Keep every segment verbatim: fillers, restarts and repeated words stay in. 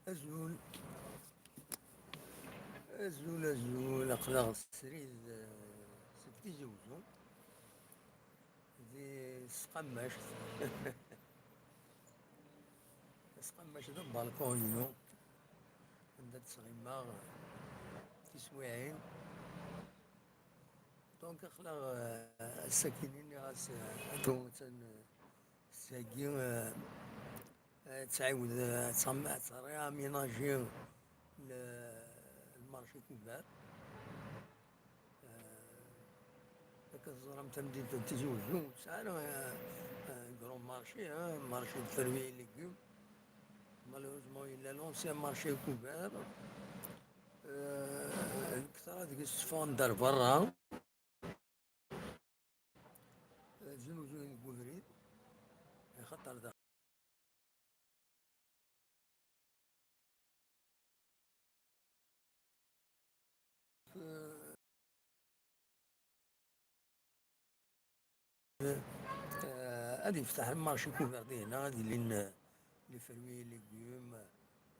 Azul, azul, azul, aql-aɣ srid, eh, seg Tizi Uzzu, di Tesqammact. Tasqammact d abalkun-inu, anda d-ttɣimaɣ tiswiɛin. Donc, aql-aɣ, eh, ass-akini nniɣ-as, eh, atu atan, eh, sagi, eh, ad tɛiwed, eh, ad tɣam-, ad tṛiaminaji le, le marché couvert. Eh, akka teẓram tamdint n Tizi Uzzu, tesɛa, eh, un grand marché, hein, marché de fruits et légumes. Malheureusement, il a l'ancien marché couvert. Eh, lketṛa deg-s tteffɣen-d ar berra. Eh, znuzuyen deg ubrid, axaṭer da. Eh, eh, ad yefteḥ lmarci kuberdi hna, ad ilin, eh, les fruits et légumes,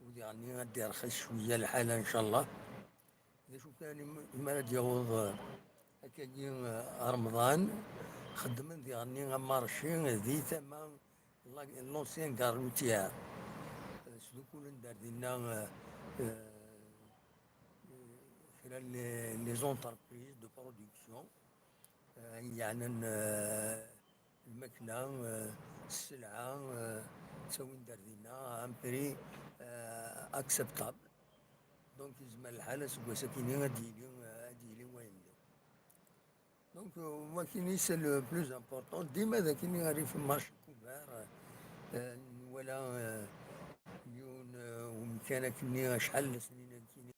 u diɣenni ad d-irxis cwiya lḥal, ncallah. D acu kan, im-, imi ara d-yaweḍ, eh, akkagi, eh, Remḍan, xeddmen diɣenni amarci di tama la-, l'ancien gare routière. Eh, sdukulen-d ar dinna, eh, eh, kra n les, les entreprises de production, eh, yeɛnan, eh, lmakla, eh, sselɛa, eh, ttawin-d ar dinna à un prix, eh, acceptable. Donc, yezmer lḥal aseggas-akini ad d-yili, ad d-yili wayen-nni. Donc, euh, wakini, c'est le plus important. Dima d akini rrif marché couvert, euh, nwala, euh, yiwen, euh, umkan akini acḥal n snin akini.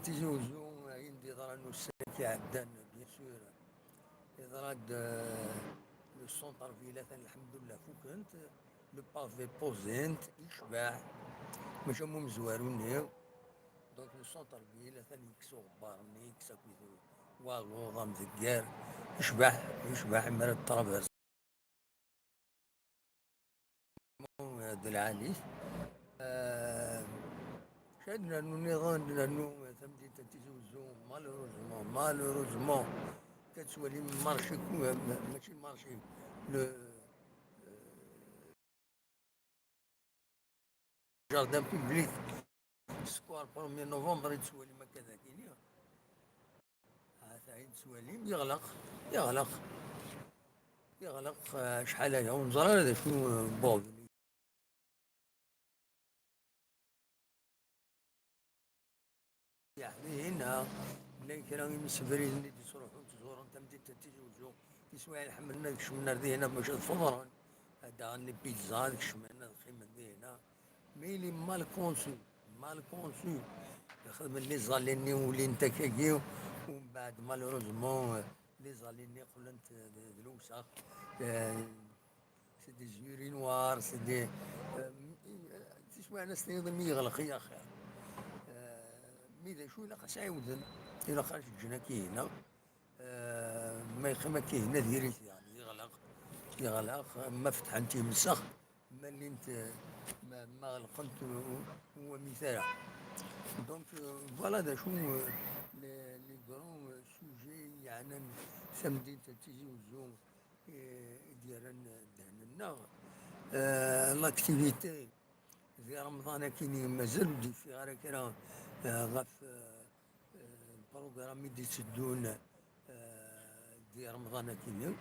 Tizi Uzzu, ayen d-yeḍran ussan-agi iɛeddan, bien sûr, yeḍra-d, euh, le centre-ville, atan, lḥemdullah, fuken-t, le pavé posé-n-t, yecbeḥ, mačči am umezwaru-nni. Donc, le centre-ville, atan yekkes uɣebbar-nni, yekkes akkit waluḍ, amdegger, yecbeḥ, yecbeḥ, imi ara traverse. D lɛali. Euh, ad nernu nniḍen, nernu tamdint n Tizi Uzzu, malheureusement, malheureusement, ad tettwalim marché, ma-, mačči marché, le, euh, jardin public, square premier novembre, i tettwalim akka dagini. Ata i tettwalim, yeɣleq, yeɣleq, yeɣleq, eh, acḥal aya, ur neẓri ara d acu, eh, wwḍen. Yeɛni, llan kra imsebriden i d-yettruḥun, ttẓuren tamdint n Tizi Uzzu, tiswiɛin ḥemmlen ad kecmen ar dihna bac ad feḍren, ad d-aɣen les pizzas, ad kecmen, ad qqimen dihna. Mais il est mal conçu, mal conçu. Xedmen les allées-nni, ulin-t akkagi, umbeɛd, malheureusement, les allées-nni qqlent d, d lewsex. Euh, c'est des urinoirs, c'est des, euh, tiswiɛin ad s-tiniḍ imi yeɣleq i axir. Euh, mi d acu, ilaq ad s-ɛiwden, ilaq ad ǧǧen akka hina. Eh, ma yeqqim akka, yenna diri-t, yeɣleq, yeɣleq, ma fetḥent yemsex, ma llint, ma, ma ɣelqent, ur, ur wamit ara. Donc, euh, voilà d acu, euh, les, les grands, euh, sujets yeɛnan tamdint n Tizi Uzzu, eh, i d-yerran ddehn-nneɣ. Euh, l'activité di Remḍan akkin mazal ur d-yeffiɣ ara kra, eh, ɣef, eh, eh, lprugram i d-itteddun, eh, di Remḍan akkin.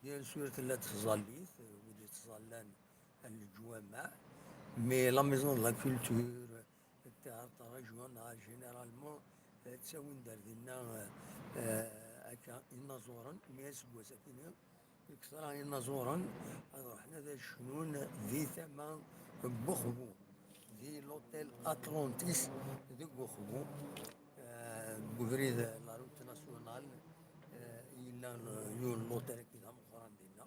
Bien sûr, tella tẓallit, eh, wid yettẓallan leǧwameɛ, mais la maison de la culture, le théâtre régional, généralement, eh, ttawin-d ar dinna, eh, akka inaẓuren, mais aseggas akkin Ikter-aɣ inaẓuren ad ruḥen ad cnun di tama n Uxbu, di l'hôtel Atlantis deg Uxbu, eh, deg ubrid la route nationale, eh, yella yiwen n l'hôtel-agi d ameqqran dinna.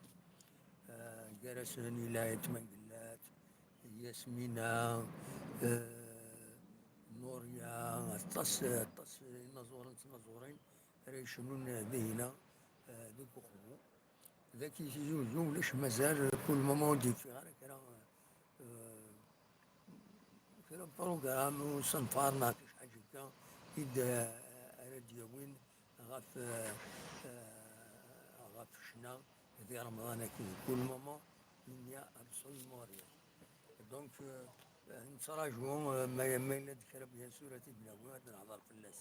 Eh, gar-asen yella Ayt Mengellat, Yasmina, eh, Nuria, aṭas, aṭas inaẓuren d tnaẓurin ara yecnun dihina, eh, deg uqbu. Dagi Tizi Uzzu ulac mazal, pour le moment ur d-yeffiɣ ara kra, eh, kra n programme n usenfar neɣ kra n ḥaǧa akka i d, eh, ara d-yawin ɣef, eh, eh, ɣef ccna di Remḍan-agi. Pour le moment, il n'y a absolument rien. Donc, eh, nettraǧu, eh, ma, ma yella-d kra, bien sûr, ad t-id-nawi, ad nehḍer fell-as.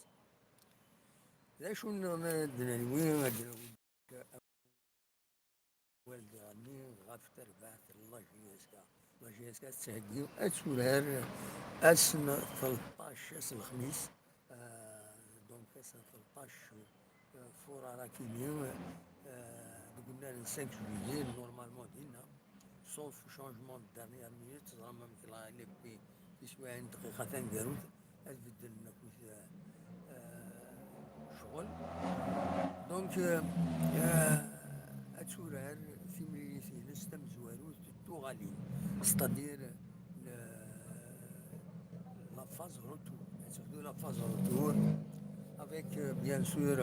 D acu nniḍen ara d-nawi, ad d-nawi awal diɣenni ɣef terbaɛt n la J S K. La J S K tettheggi ad turar ass n tleṭṭac, ass n lexmis, eh, donc ass n tleṭṭac, eh, furar akini, eh, deg unnar n cinq juillet, normalement dinna, sauf changement de dernière minute, teẓram amek la L F P tiswiɛin dqiqa taneggarut, ad beddlen akkit, eh, eh, ccɣel. Donc, eh, eh, ad turar timlilit-ines tamezwarut d tuɣalin, c'est-à-dire le, la phase retour. Ad tebdu la phase retour avec, eh, bien sûr,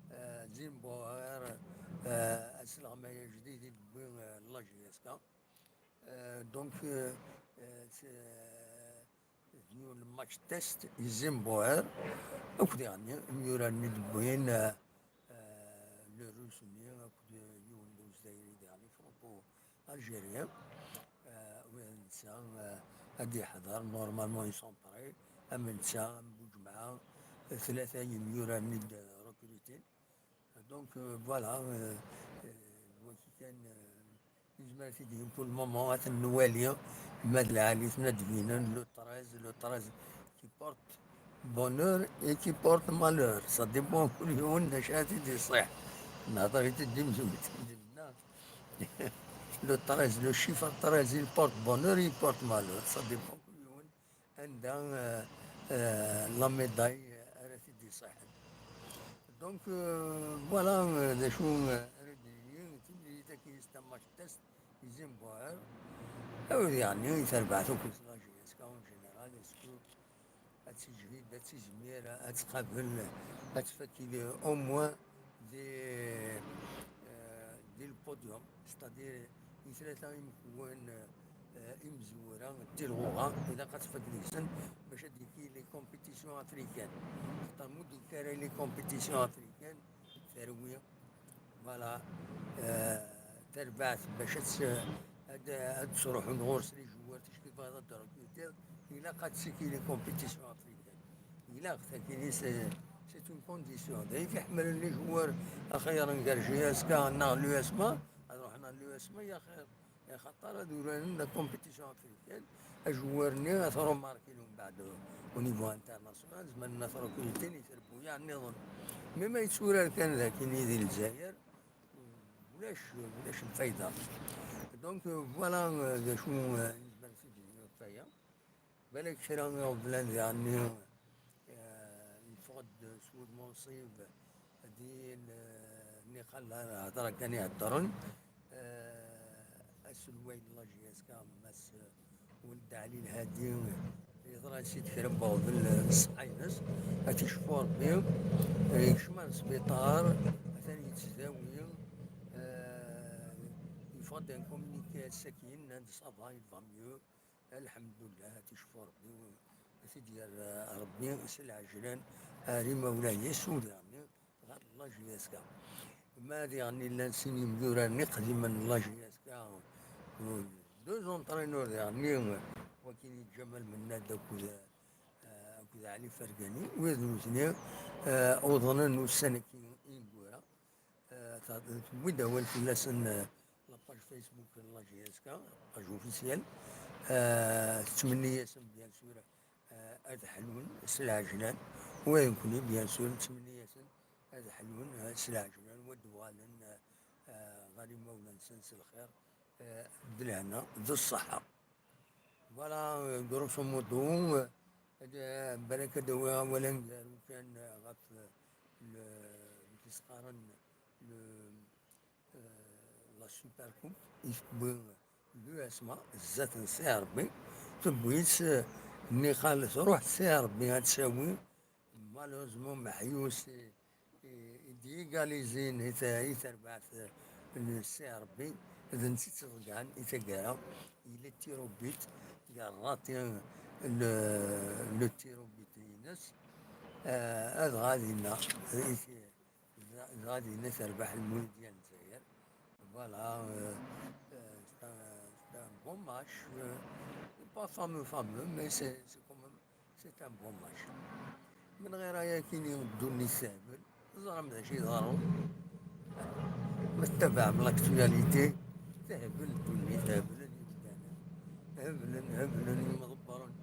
eh, Zimbauer, eh, asleɣmay ajdid i d-tewwi, eh, la J S K. Eh, donc, eh, eh, t-, eh, d yiwen n match test i Zimbauer, akked diɣenni imyurar-nni d-wwin, eh, eh, le Russe-nni, akked yiwen d Uzzayri diɣenni, franco-algérien. Eh, ula d netta, eh, ad d-yeḥḍer, normalement ils sont prêts, am netta, am Buǧemɛa, tlata yimyurar-nni d-recrutin. Donc, euh, voilà, euh, euh, wagi kan, euh, nezmer ad t-id-nini pour le moment, ad ten-nwali, ma d lɛali-ten ad d-binen, le treize, le treize qui porte bonheur et qui porte malheur. Ça dépend kul yiwen d acu ara t-id-iṣiḥ. Nehḍer-it-id d imzewwut, d-nenna. Le treize, le chiffre treize, il porte bonheur, il porte malheur. Ça dépend kul yiwen anda, euh, euh, la médaille ara t-id-iṣiḥen. Donc, euh, voilà, euh, d acu, euh, ara d-nini, timlilit-agi c'est un match test i Zimbauer. Awi diɣenni i terbaɛt akked la J S K en général, est-ce que ad tiǧhid, ad tizmir, ad tqabel, ad tfak au moins des, euh, des podiums, c'est-à-dire i tlata imkewwan, euh, imezwura n tilɣuɣa, ilaq ad tfak deg-sen bac ad d-yekki les compétitions africaines. Xaṭer mu d-yekki ara les compétitions africaines, terwi, voilà, euh, tarbaɛt bac ad s-, ad, ad d-sruḥun ɣur-s les joueurs, ticki tebɣiḍ ad d-recrutiḍ, ilaq ad tsikki les compétitions africaines. Ilaq, takini, c'est, c'est une condition. D ayen i ḥemmlen les joueurs axir n gar J S K neɣ l'U S M A, ad ruḥen ɣer l'U S M A, axir, axaṭer ad uraren la compétition africaine, ajoueur-nni ad t-remarkin umbeɛd au niveau international, zemren ad t-recrutin i trebbuyaɛ nniḍen. Mais ma yetturar kan dakini di Lezzayer, ulac, ulac lfayda. Donc, euh, voilà, euh, d acu, euh, nezmer ad t-id-nini ɣef waya. Balak kra iɣeblan diɣenni, eh, yeffeɣ-d s wudem unṣib di l-, nniqal la hḍra kan i heddren. Eh, aselway n la J S K, Mass Weld Ɛli Lhadi, yeḍra-as-id kra n weɣbel n ṣṣeḥḥa-ines, ad t-icfu Rebbi, eh, yekcem ar sbiṭar, atan yettdawi, eh, yeffeɣ-d un communiqué ass-agi, nnan-d ça va, il va mieux. Lḥemdullah, ad t-icfu Rebbi, ad t-id-yerr Rebbi s lɛejlan ar imawlan-is, u diɣenni ɣer la J S K. Ma diɣenni llan sin yimyuraren iqdimen n la J S K, deux entraîneurs diɣenni, wakin i Ǧamal Mennad akked, eh, akked Ɛli Fergani, wid nutni, eh, uḍnen ussan-agi ineggura. Eh, ta-, tewwi-d awal fell-asen, eh, la page Facebook n la J S K, page officielle. Eh, tettmenni-yasen, bien sûr, eh, ad ḥlun s lɛejlan. Wa d nekkni, bien sûr, nettmenni-yasen ad ḥlun, eh, s lɛejlan, wa d-uɣalen, eh, eh, ɣer imawlan-nsen s lxir, eh, d lehna, d ṣṣeḥḥa. Voilà, euh, grosso modo, euh, ad, euh, balak ad awiɣ awal aneggaru kan, euh, ɣef, euh, le, amek i s-qqaren, le, euh, la Super Coupe, i tewwi l'U S M A, zdat n Si Rebbi. Tewwi-tt, eh, nniqal tṛuḥ si Ṛebbi ad tsawi. Malheureusement, Meḥyus i, i, i d-yegalizin i ta-, i terbaɛt, eh, n Si Ṛebbi, d netta i tt-iḍeggɛen i taggara. Il est tirobit, yerra ti-, le, le tirobit-ines, eh, adɣa dinna, i ti-, Dɣa dinna terbeḥ Lmuludya n Lezzayer. Voilà, euh, euh, c'est un, c'est un bon match. Euh, pas fameux, fameux, mais c'est, c'est quand même, c'est un bon match. من غير ayakini ddunit tehbel, teẓram d acu yeḍran. Ma tettabaɛem l'actualité, tehbel ddunit, heblen yimdanen, heblen, heblen yimḍebbren,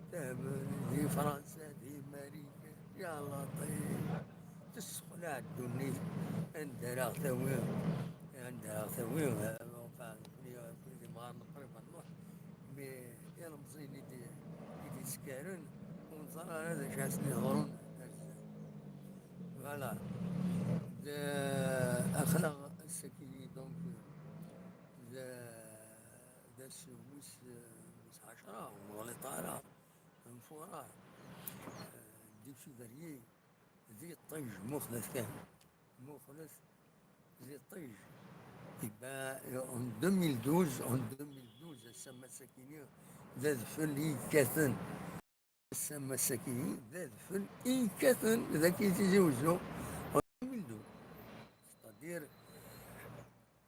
tehbel di Fransa, di Marikan, ya Laṭif. Tessexlaɛ ddunit, anda ara ɣ-tawi, anda ara ɣ-tawi, eh, enfin, nekni, nekni d imɣaren qrib ad nruḥ, mais ilemẓiyen i d-, i d-iskaren, ur neẓri ara d acu ara sen-iḍrun ar zdat. Voilà. D-, aql-aɣ ass-agi, donc, d-, d ass wis, wis ɛecṛa, ur ɣliṭ ara, n furar, eh, dix février. D iṭij, muqlet kan. Muqlet, d iṭij. Iba, en deux mille douze, en deux mille douze, ass-a massakini d adfel i yekkaten. Ass-a massakini d adfel i yekkaten dagi Tizi Wezzu. En deux mille douze. C'est-à-dire,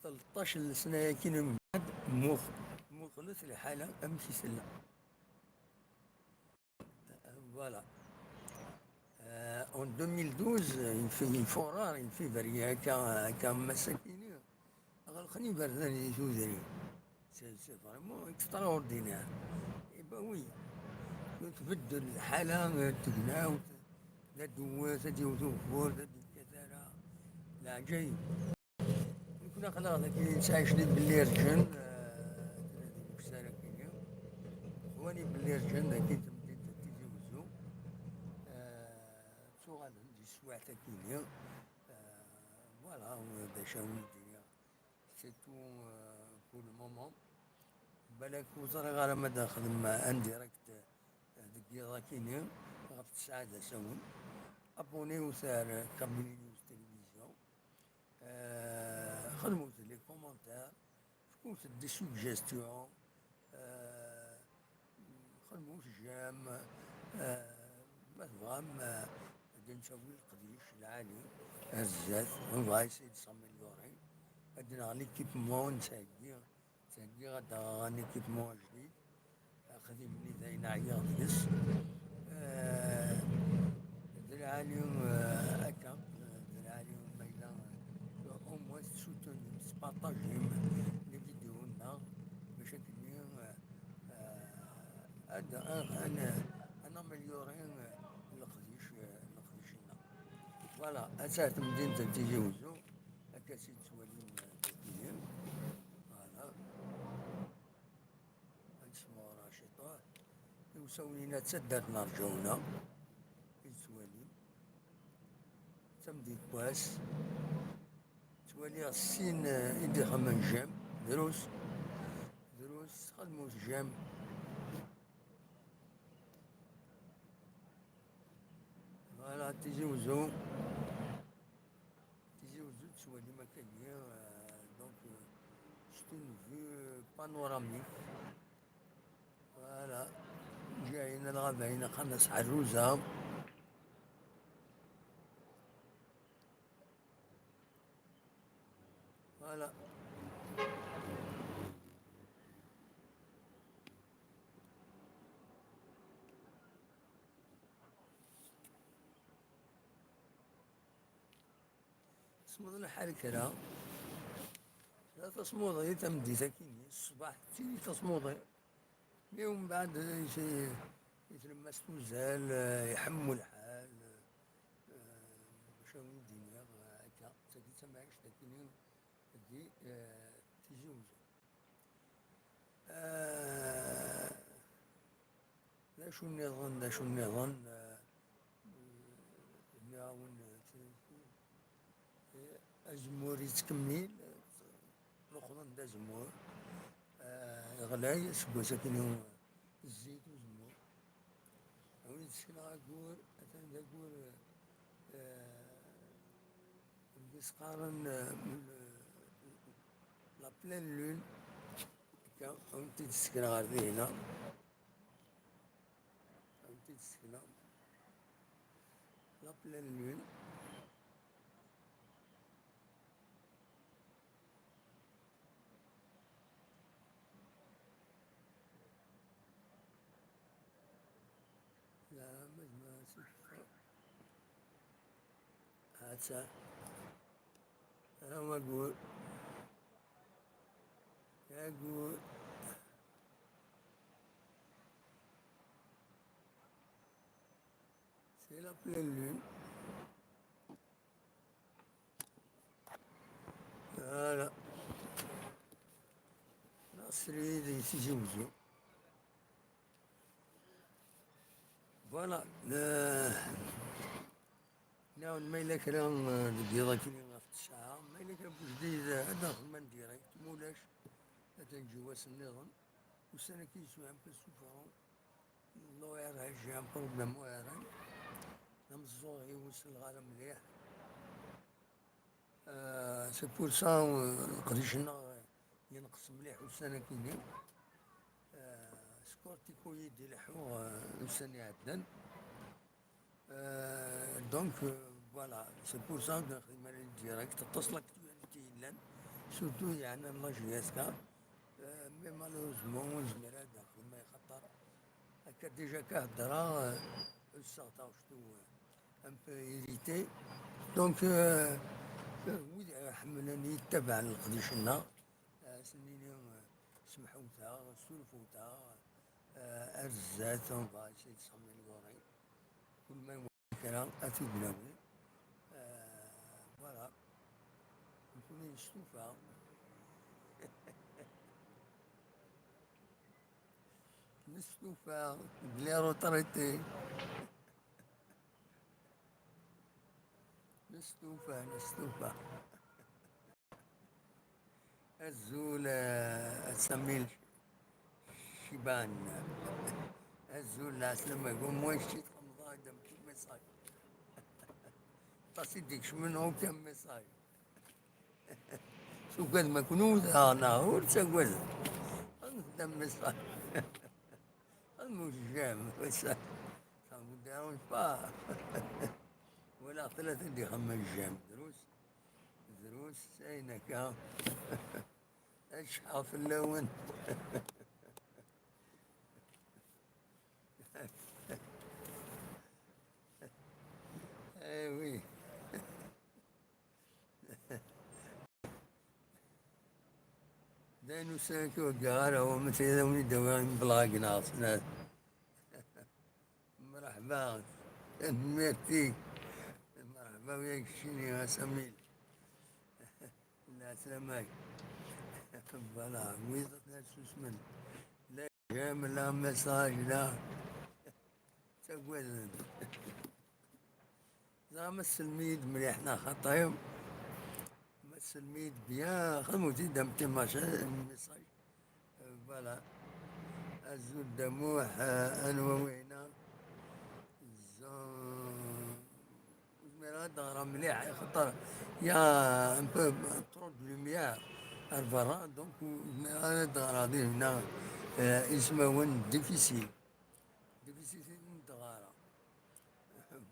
tleṭṭac n lesna-yagi n mbeɛd, mux-, muqlet lḥala amek i tella. Voilà. Euh, en deux mille douze, une fi-, une forêt, une février, akka, akka massakini, ɣelqen iberdan di tudrin. C'est, c'est vraiment extraordinaire. Eh ben oui. Tbeddel lḥala, tegnawt, la d-tewwet, ad d-yewwet ugeffur, ad d-yekkat ara. Leɛǧayeb. Nekni aql-aɣ dagi nettɛic di Belli Rǧen, eh, di Ukessar akini. Xwani Belli Rǧen dagi n temdint n Tizi Wezzu. Eh, ttuɣalen di teswiɛt akini. Eh, voilà, d acu ara wen-d-iniɣ. C'est tout, eh, pour le moment. Balak ur ẓriɣ ara ma ad nexdem en direct, eh, deg yiḍ akini, ɣef tesɛa d asawen. Abonnez-vous ar Kabylie News Télévision. Eh, xedmet les commentaires, fkut des suggestions, eh, xedmet j'aime, eh, ma tebɣam, eh, ad d-ntawi leqdic lɛali ar zdat, on va essayer de s'améliorer, ad naɣ l'équipement, nettheggi, ttɛeggiɣ ad d-aɣeɣ un équipement ajdid. Axdim-nni d ayen ɛyiɣ deg-s. Eh, d lɛali, eh, akka, eh, d lɛali ma yella, eh, au moins tessutunim, tespartajim les vidéos-nneɣ, bac akken, eh, eh, ad, ad, ad, ad naméliori, eh, leqdic, eh, leqdic-nneɣ. Voilà, atta temdint n Tizi Wezzu, akka tt-id-tettwalim, eh, dagi. Voilà. Ad nesmuɣer ciṭuḥ. Iwsawen-inna d taddart n Rǧawna. I tettwalim. D tamdint n wass. Ttwaliɣ sin, eh, i d-ixemmen j'aime. Drus. Drus, xedmet j'aime. Voilà, Tizi Wezzu. Tizi Wezzu tettwalim akkagi, euh, donc, euh, c'est une vue panoramique. Voilà. Ǧayen lɣabayen, qqaren-as Ḥerruza. Voilà. Semmeḍ lḥal kra. Kra tasmuḍi tameddit akkin-nni, ṣṣbeḥ d tidi tasmuḍi. Mi umbeɛd, i, i tlemmast uzal, eh, iḥemmu lḥal, eh, bac awen-d-iniɣ, eh, akka, d tagi d tamɛict akkin-nni di, eh, Tizi Wezzu. Eh, d acu nniḍen, d acu nniḍen, eh, nniɣ-awen, eh, azemmur yettkemmil, eh, nuqḍen-d azemmur, eh, ɣlay, aseggas akkin-nni, zzit uzemmur. Awi-d sekneɣ aggur, atan d aggur, eh, wid s-qqaren, eh, la pleine lune. Akka, awi-t-id sekneɣ ɣer dihina. Awi-t-id sekneɣ. La pleine lune. La, ma, ma, c'est ça. Attends. Ah, ma gueule. Ma gueule. C'est la pleine lune. Voilà. La série des Tizi Ouzou. Voilà. Euh, nniɣ-awen ma yella kra, euh, deg yiḍ akkenni ɣef ttesɛa, ma yella kra n ujdid, euh, ad nexdem en direct, ma ulac, ad nǧu ass nniḍen. Ussan-agi yesɛa un peu souffrant. L'O R H, j'ai un problème O R H. D ameẓẓuɣ-iw ur selleɣ ara mliḥ. Euh, c'est pour ça, euh, leqdic-nneɣ yenqes mliḥ ussan-agi-nni. Euh, skurtiku-yi-d ileḥḥu, euh, ussan iɛeddan. Euh, donc, euh, voilà, c'est pour ça que nexdem ara direct. Aṭas l'actualité yellan, surtout yeɛnan la J S K. Euh, mais malheureusement, ur nezmir ara ad nexdem, axaṭer akka déjà akka heddreɣ, euh, ḥusseɣ taɣect-iw, euh, un peu irrité. Donc, euh, euh, wid iḥemmlen, yettabaɛen leqdic-nneɣ, euh, ad sen-nini, euh, semḥewt-aɣ, surfut-aɣ, euh, ar zdat, on va essayer de s'améliorer. Kul ma yewweḍ kra, ad t-id-nawi. Euh, voilà. Nekkni nestufa. Nestufa, les retraités. Nestufa, nestufa. Azul, euh, a Samil Ciban. Azul, lɛeslama-k. Au moins, kečč txedmeḍ-aɣ-d un petit message. Aṭas i d-ikecmen, aucun message. Tugadem ad ken-wteɣ, neɣ ur tettagadem? Xedmet-d un message. Xedmet-d j'aime, ça, ça vous dérange pas. Walaɣ tlata d-ixemmen j'aime, drus. Drus, ayen akka. Acḥal fell-awen. Eh oui. D ayen ur sɛiɣ ur heggaɣ ara, wa ma tella ad awen-id-awiɣ imeblaq neɣ snat. Mreḥba, tanemmirt-ik. Mreḥba, yak keččini, a Samil. Lɛeslama-k. Voilà, wid ara susmen. La j'aime, la message, la. Ttagaden. Dɣa ma tsellem-iyi-d mliḥ neɣ xaṭi, ma tsellem-iyi-d bien, xedmet-iyi-d un petit message. Euh, voilà. Azul d amuḥ, euh, anwa wina? Zo-, ur zmireɣ ad d-ɣreɣ mliḥ, axaṭer y a un peu trop de lumière ar berra, donc ur zmireɣ ara ad d-ɣreɣ dinna, euh, ismawen difficile. Difficile ad d-ɣreɣ.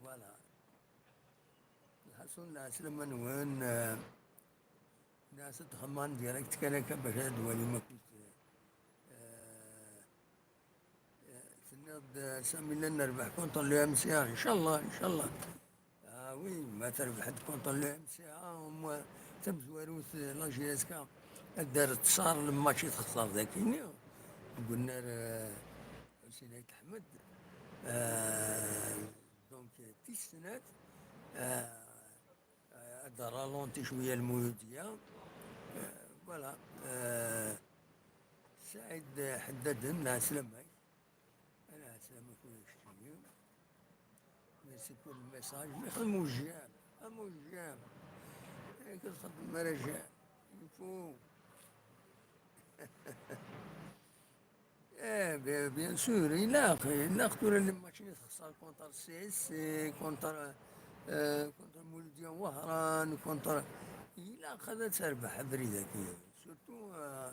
Voilà. Lḥaṣun, lɛeslama-nwen, eh, nniɣ-as ad xedmeɣ en direct kan akka bac ad twalim akk. Eh, eh, tenniḍ-d, eh, Sami, la nerbeḥ contre le M C A, ncallah, ncallah. Ah oui, ma terbeḥ-d contre le M C A, au moins, tamezwarut, eh, la J S K, ad d-terr ttṣar lemmač i texṣer dagi-nni, deg unnar, eh, Ḥusin Ayt Ḥmed. Eh, Donc, euh, tis snat, euh, euh, ad d-ralenti cwiya lmuyudiya. Euh, voilà. Euh, Saɛid Ḥeddaden, lɛeslama-k. Lɛeslama-k ulac-iyi. Merci pour le message. Mais xdem ujjam. Am ujjam. Akken xdem ara jjam. Il faut. Eh, bien, bien sûr, ilaq, ilaq tura les matchs-nni txesser contre C S C, contre, euh, contre Mouloudia Wahran, contre, ilaq ad terbeḥ abrid-agi. Surtout, euh,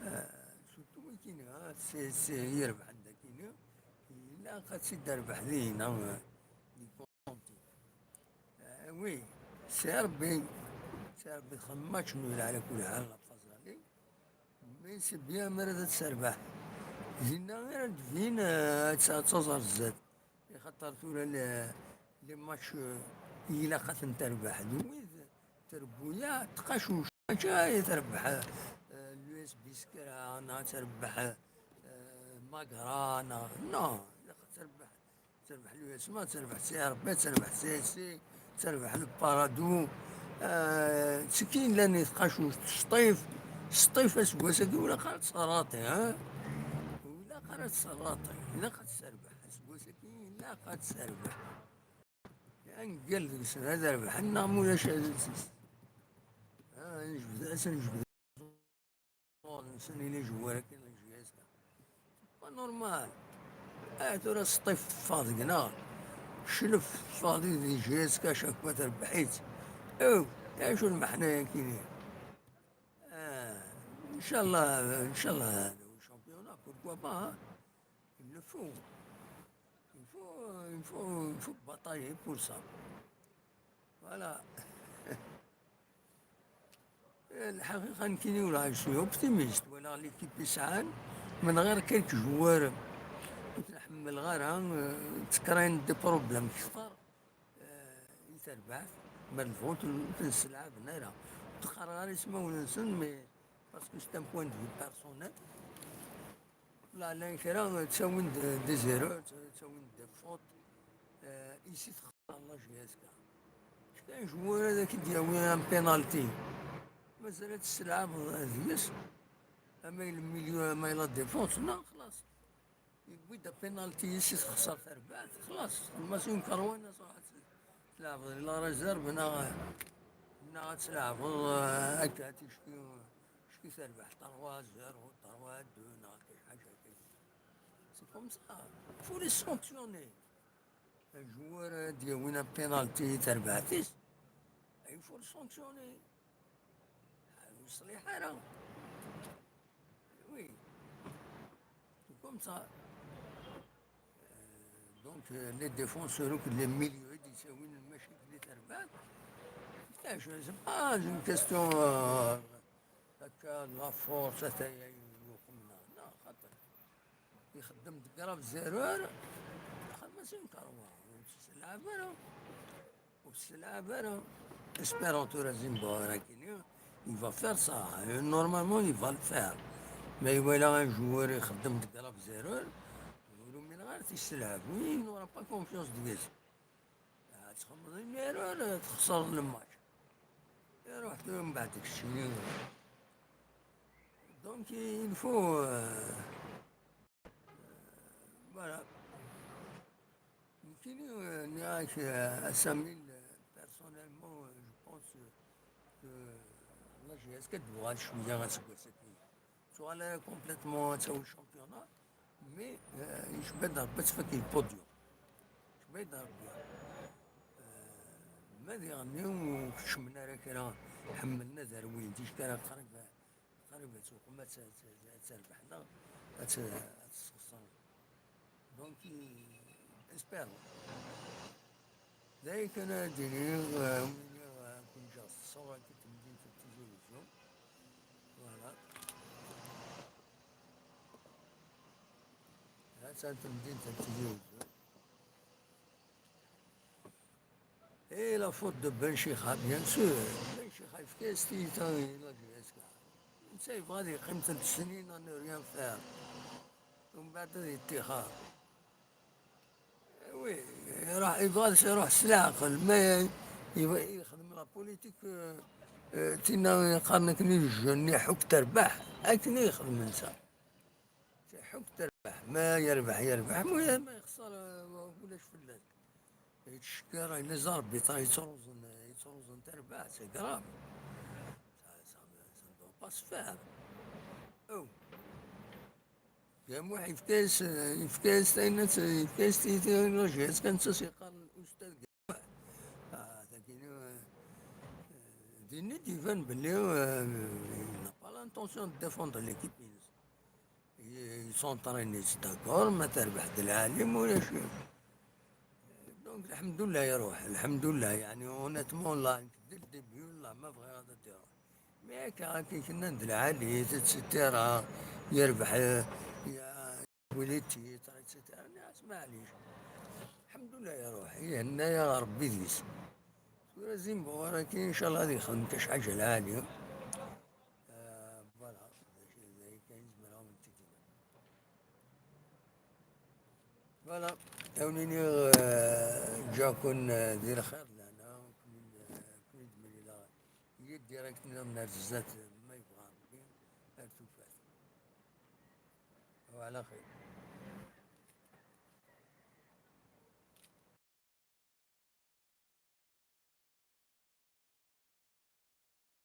euh, surtout wikini, hein, C S C i irebḥen dagini, ilaq ad tt-id-terbeḥ dinna, euh, di Constantine. Ah oui, c'est Rebbi, c'est Rebbi txedmeḍ match nul على كل حال la phase aller. Mais c'est bien, mi ara d-terbeḥ. Dinna ara d-tbin, euh, ad tt-, ad taẓer zdat. Axaṭer tura le-, les matchs, euh, ilaq ad ten-terbeḥ. D wid trebbuyaɛ tqacuct. Mačči ay terbeḥ, euh, l'U S B Skra, neɣ ad terbeḥ, euh, Magra, neɣ, non, ilaq ad terbeḥ. Terbeḥ l'U S M A, terbeḥ C R B, terbeḥ C S C, terbeḥ le Paradou. Ah, ttekkin llan i tqacuct Sṭif. Sṭif aseggas-agi ur ilaq ara ad tesserraṭi, ha? Ur ilaq ara ad tesserraṭi. Ilaq ad terbeḥ. Aseggas-agi ilaq ad terbeḥ. Angal deg-sen ad rebḥen neɣ ma ulac ad, ah, ad nejbed, ad sen-nejbed. Nsen i les joueurs akken n J S K. Pas normal. Ah, tura Sṭif teffeɣ deg-neɣ. Clef teffeɣ di, di J S K, chaque fois terbeḥ-itt. Ew, acu lmeḥna-yagi-ni? Ah, inchallah, inchallah, le championnat, pourquoi pas, hein? Il le faut. Il faut, il faut, il faut batailler pour ça. Voilà. Lḥaqiqa, nekkini ur, je suis optimiste. Walaɣ l'équipe i sɛan, من غير quelques joueurs ur ten-ḥemmleɣ ara, euh, ttekkren des problèmes kter, euh, i terbaɛt, ma d lfut ur ten-sselɛaben ara. Ur qqareɣ ara ismawen-nsen, mais parce que c'est un point de vue personnel. Lɛali kra ttawin-d des erreurs, ttawin-d des fautes, euh, i si txeṣṣer la J S K. Kra n joueur ad ak-d-yawi un penalty, mazal ad tesselɛabeḍ deg-s, ama i le milieu, ama i la défense, non, xlaṣ. Yewwi-d penalty i si txeṣṣer terbaɛt, xlaṣ. Xdem-as une carwin, ad truḥ ad tleɛbeḍ la réserve, neɣ, neɣ ad tleɛbeḍ, euh, akka, ticki, ticki terbeḥ trois zéro, trois deux, neɣ akka, ḥaǧa akka. C'est comme ça. Faut les sanctionner. Un joueur ad d-yawin un penalty i terbaɛt-is, il faut le sanctionner. Ur yeṣliḥ ara. Oui. C'est comme ça. Euh, donc, euh, les défenseurs, les milieux, i d-yettawin lmacakil i terbaɛt. C'est pas une question, euh, Akka la force, ata-ya yuqem-nneɣ. Non, xaṭer ixeddem deg grave erreur, xdem-as une carwin, ur tesselɛab ara. Ur tesselɛab ara. Espérant tura Zimbabwe-agi-ni, il va faire ça. Et normalement, il va le faire. Ma iwala un joueur ixeddem deg grave erreur, ur umineɣ ara ad t-yesselɛab. Oui, il n'aura pas confiance deg-s. Ad txedmeḍ une erreur, ad txeṣreḍ le match. Iruḥ tura mbeɛd keččini. Donc, il faut, euh, voilà. Nekkini, euh, nniɣ-ak, euh, a Sami, euh, personnellement, euh, je pense que la J S K ad d-tuɣal cwiya aseggas-agi. Tuɣal ara complètement ad tawi championnat, mais, euh, yecba-d Rebbi ad tfak le podium. Yecba-d Rebbi. Euh, ma diɣenni ur keččmen ara kra, ḥemmlen ad rwin, ticki ara qrib, qrib ad tuqem, ad t-, ad t-, ad terbeḥ, neɣ ad t-, ad tesxeṣreḍ. Donc, euh, espérons. D aya kan ara d-iniɣ, euh, win i, euh, kun-ǧǧeɣ s ṣṣura-agi n temdint n Tizi Wezzu. Voilà. Ha-tt-an temdint n Tizi Wezzu. Et la faute de Ben Chikha, bien sûr. Ben Chikha yefka-yas tiyita i la J S K. Netta yebɣa ad yeqqim telt snin à ne rien faire. Umbeɛd ad yettixer. Oui, iruḥ, yebɣa ad iruḥ s leɛqel, ma yebɣa yexdem la politique, euh, euh, tina yeqqaren akken i les jeunes, iḥukk terbeḥ, akken i yexdem netta. Iḥukk terbeḥ, ma yerbeḥ, yerbeḥ, ma, ma yexṣer, euh, ulac fell-as. Yettcekkir, les arbitres yettruẓen, yettruẓen terbeḥ, c'est grave. Ça, ça, ça ne doit pas se faire. Oh. Gamuḥ yefka-yas, yefka-yas tayna, yefka-yas tiyuloji-as kan s as-yeqqaren ustad Gamuḥ. Ah, tagi, eh, din i d-iban belli, eh, il n'a pas l'intention de défendre l'équipe-ines. Ils sont en train de d'accord, ma terbeḥ d lɛali, ma ulac. Donc, lḥemdullah, iruḥ, lḥemdullah, يعني, honnêtement, là, dès le début, là, ma bɣiɣ ad d-iruḥ. Mais akka, akka, kena d lɛali, et cetera, yerbeḥ, eh, ya-, wili titre, et cetera. Nniɣ-as, maɛlic. Lḥemdullah, iruḥ, ihenna-yaɣ Rebbi deg-s. Tura Zimbo, walakin, incallah, ad yexdem kac ḥaǧa lɛali. Eh, voilà, d acu, d ayen kan i zemreɣ ad wen-t-id-iniɣ. Voilà, awen-iniɣ, eh, ǧǧiɣ-ken, eh, di lxir d lehna, ken-, eh, ken-id-mlileɣ yid direct niḍen ar zdat, ma yebɣa Rebbi, ar tufat. Wa ɛla xir.